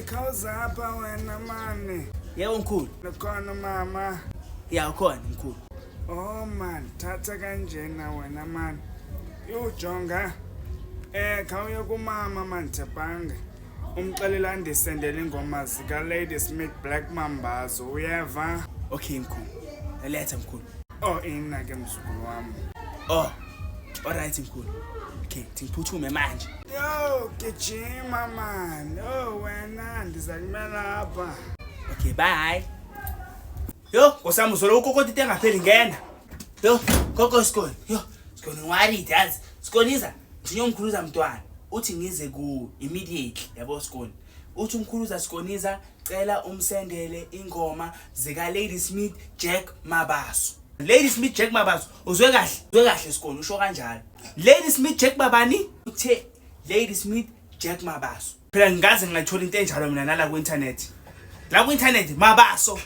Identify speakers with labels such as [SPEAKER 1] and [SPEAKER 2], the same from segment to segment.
[SPEAKER 1] Khawuzapha wena mani.
[SPEAKER 2] Yebo mkhulu.
[SPEAKER 1] Ukhona mama?
[SPEAKER 2] Ya, ukhona mkhulu.
[SPEAKER 1] Oh man, thatha kanjena wena man. Ujonga. Khawuye kumama man Tshepanga. Umxelela andisendele ingoma zika Lady Smith Black Mambazo, uyeva?
[SPEAKER 2] Okay mkhulu. Letha mkhulu.
[SPEAKER 1] Oh, ina ke mzukulu wami.
[SPEAKER 2] Oh. Alright mkhulu. Okay, thi ngiphuthume manje.
[SPEAKER 1] Yo, gijima man. Oh wena, ndiza kumela apha.
[SPEAKER 2] Okay, bye. Yo, nkosami, uzolo ukokoti into engapheli, ngena. Yo, gogo Sikoni. Yo, Sikoni, ngiworried yazi. Sikoniza, ngiyomkhuluza mntwana. Uthi ngize ku immediately, yabo Sikoni. Uthi umkhuluza Sikoniza, cela umsendele ingoma zika Lady Smith Jack Mabaso. Lady Smith Jack Mabaso, uzwe kahle? Uzwe kahle Sikoni, usho kanjalo. Lady Smith Jack babani? Uthe Lady Smith Jack Mabaso. Phela ngikaze ngayithola into enjalo mina nala ku-internet. La ku-internet Mabaso.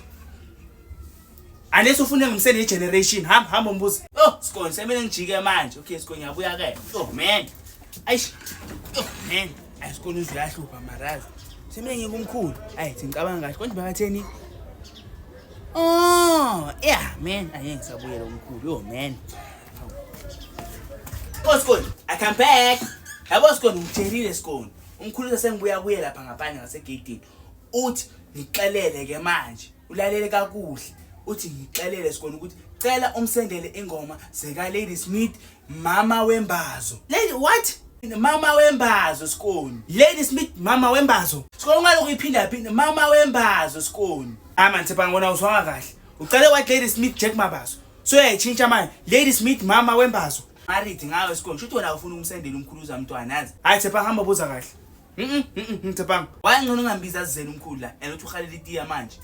[SPEAKER 2] Unless ufune ngimsende i-generation, hamba hamba umbuze. Oh, Sikoni, semele ngijike manje. Okay Sikoni, ngiyabuya ke. Oh man. Aish. Oh man. Ayi Sikoni, uzwe uyahlupha marazi. Semele ngikumkhulu. Ayi, ngicabanga kahle. Konje bakatheni? Oh, yeah man. Ayi, ngisabuyela umkhulu. Oh man. Oh Sikoni, I come back. Yabo Sikoni, ngitshelile Sikoni. Umkhulu sengibuya kuye lapha ngaphandle ngasegeyidini. Uthi ngixelele ke manje. Ulalele kakuhle. Uthi ngixelele Sikoni ukuthi cela umsendele ingoma zika Lady Smith Mama Wembazo. Lady what? Mama Wembazo Sikoni. Lady Smith Mama Wembazo. Sikoni, ungalokhu iphinda phinda Mama Wembazo Sikoni. Ah man, Tshepa, ngibona uzwanga kahle. Ucale wathi Lady Smith Jack Mabaso. So uyayitshintsha manje. Lady Smith Mama Wembazo. Married ngawe Sikoni. Shuthi wena ufuna ukumsendela umkhuluza mntwana yazi. Hayi Tshepa, hamba buza kahle. Tshepa. Wayengcono ungambiza azizele umkhulu la. And uthi uhalela itiya manje.